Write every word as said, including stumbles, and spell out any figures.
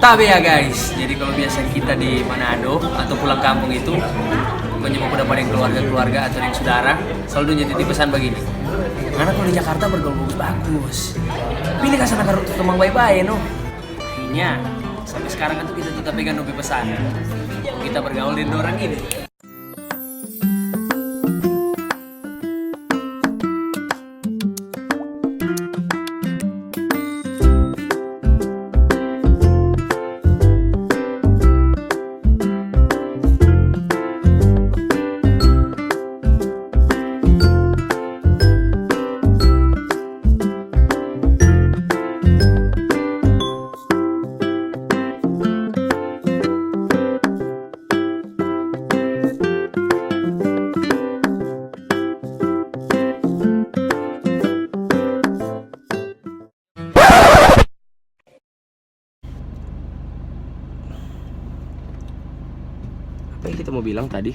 Tabe ya guys, jadi kalau biasa kita di Manado atau pulang kampung itu, pokoknya mau dapa deng keluarga-keluarga atau deng saudara, selalu dong jadi pesan begini. Ngana kalau di Jakarta bergaul bagus-bagus. Pilih ka sana karo tu tamang bae-bae, no. Akhirnya, sampai sekarang itu kita tetap pegang dong pe pesan. Kita bergaul deng dorang ini. Apa yang kita mau bilang tadi?